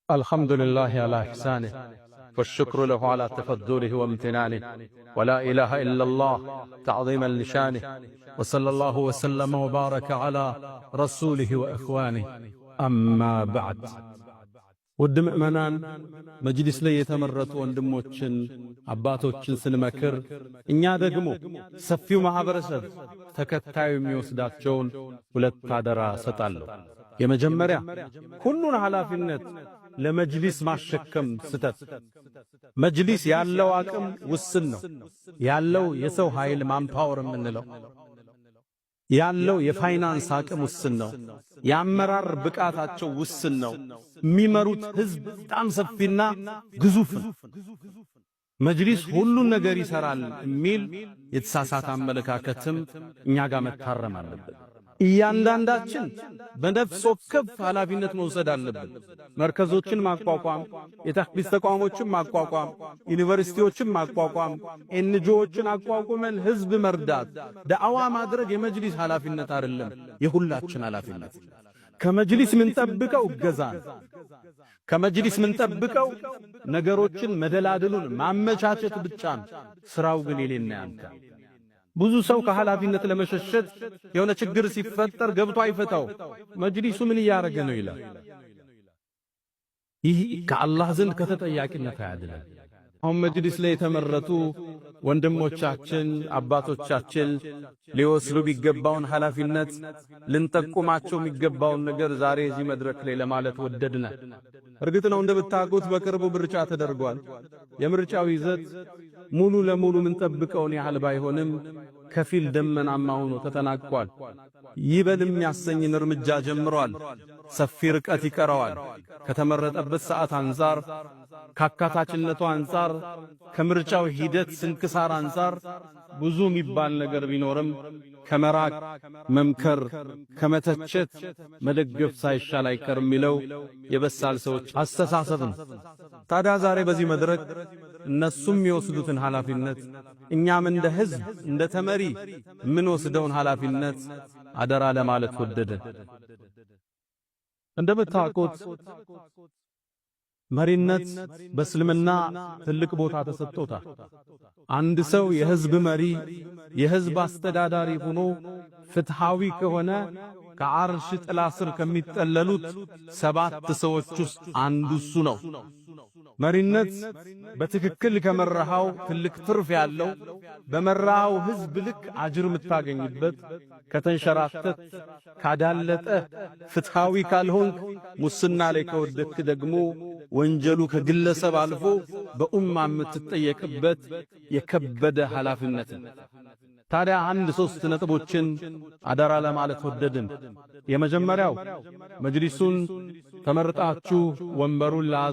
الحمد لله على إحسانه، والشكر له على تفضله وامتنانه، ولا إله إلا الله تعظيما لشانه، وصلى الله وسلم وبارك على رسوله وإخوانه، أما بعد። ውድ ምእመናን፣ መጅሊስ ላይ የተመረጡ ወንድሞችን አባቶችን ስንመክር እኛ ደግሞ ሰፊው ማህበረሰብ ተከታዩ የሚወስዳቸውን ሁለት አደራ እሰጣለሁ። የመጀመሪያ፣ ሁሉን ኃላፊነት ለመጅሊስ ማሸከም ስተት። መጅሊስ ያለው አቅም ውስን ነው። ያለው የሰው ኃይል፣ manpower የምንለው፣ ያለው የፋይናንስ አቅም ውስን ነው። የአመራር ብቃታቸው ውስን ነው። የሚመሩት ህዝብ በጣም ሰፊና ግዙፍ ነው። መጅሊስ ሁሉን ነገር ይሰራል የሚል የተሳሳተ አመለካከትም እኛ ጋር መታረም አለበት። እያንዳንዳችን በነፍስ ወከፍ ኃላፊነት መውሰድ አለብን። መርከዞችን ማቋቋም፣ የተህፊዝ ተቋሞችን ማቋቋም፣ ዩኒቨርሲቲዎችን ማቋቋም፣ NGO ዎችን አቋቁመን ህዝብ መርዳት፣ ዳዕዋ ማድረግ የመጅሊስ ኃላፊነት አይደለም፣ የሁላችን ኃላፊነት። ከመጅሊስ ምንጠብቀው እገዛ ነው። ከመጅሊስ ምንጠብቀው ነገሮችን መደላድሉን ማመቻቸት ብቻ ነው። ስራው ግን የኔና ያንተ። ብዙ ሰው ከኃላፊነት ለመሸሸት የሆነ ችግር ሲፈጠር ገብቶ አይፈታው። መጅሊሱ ምን እያደረገ ነው ይላል። ይህ ከአላህ ዘንድ ከተጠያቂነት አያድንም። አሁን መጅሊስ ላይ የተመረጡ ወንድሞቻችን፣ አባቶቻችን ሊወስዱ ቢገባውን ኃላፊነት፣ ልንጠቁማቸው የሚገባውን ነገር ዛሬ እዚህ መድረክ ላይ ለማለት ወደድነ። እርግጥ ነው እንደምታውቁት በቅርቡ ምርጫ ተደርጓል። የምርጫው ይዘት ሙሉ ለሙሉ የምንጠብቀውን ያህል ባይሆንም ከፊል ደመናማ ሆኖ ተጠናቋል። ይበል የሚያሰኝን እርምጃ ጀምሯል። ሰፊ ርቀት ይቀረዋል። ከተመረጠበት ሰዓት አንጻር፣ ካካታችነቱ አንጻር፣ ከምርጫው ሂደት ስንክሳር አንጻር ብዙ የሚባል ነገር ቢኖርም ከመራቅ መምከር፣ ከመተቸት መደገፍ ሳይሻል አይቀርም የሚለው የበሳል ሰዎች አስተሳሰብ ነው። ታዲያ ዛሬ በዚህ መድረክ እነሱም የሚወስዱትን ኃላፊነት፣ እኛም እንደ ህዝብ እንደ ተመሪ የምንወስደውን ኃላፊነት አደራ ለማለት ወደድን። እንደምታውቁት መሪነት በእስልምና ትልቅ ቦታ ተሰጥቶታል። አንድ ሰው የህዝብ መሪ፣ የህዝብ አስተዳዳሪ ሆኖ ፍትሃዊ ከሆነ ከዓርሽ ጥላ ስር ከሚጠለሉት ሰባት ሰዎች ውስጥ አንዱ እሱ ነው። መሪነት በትክክል ከመራሃው ትልቅ ትርፍ ያለው፣ በመራሃው ህዝብ ልክ አጅር የምታገኝበት፣ ከተንሸራተት፣ ካዳለጠ፣ ፍትሃዊ ካልሆንክ፣ ሙስና ላይ ከወደክ ደግሞ ወንጀሉ ከግለሰብ አልፎ በኡማ የምትጠየቅበት የከበደ ኃላፊነት ነው። ታዲያ አንድ ሶስት ነጥቦችን አደራ ለማለት ወደድን። የመጀመሪያው፣ መጅሊሱን ተመርጣችሁ ወንበሩን ለያዛችሁ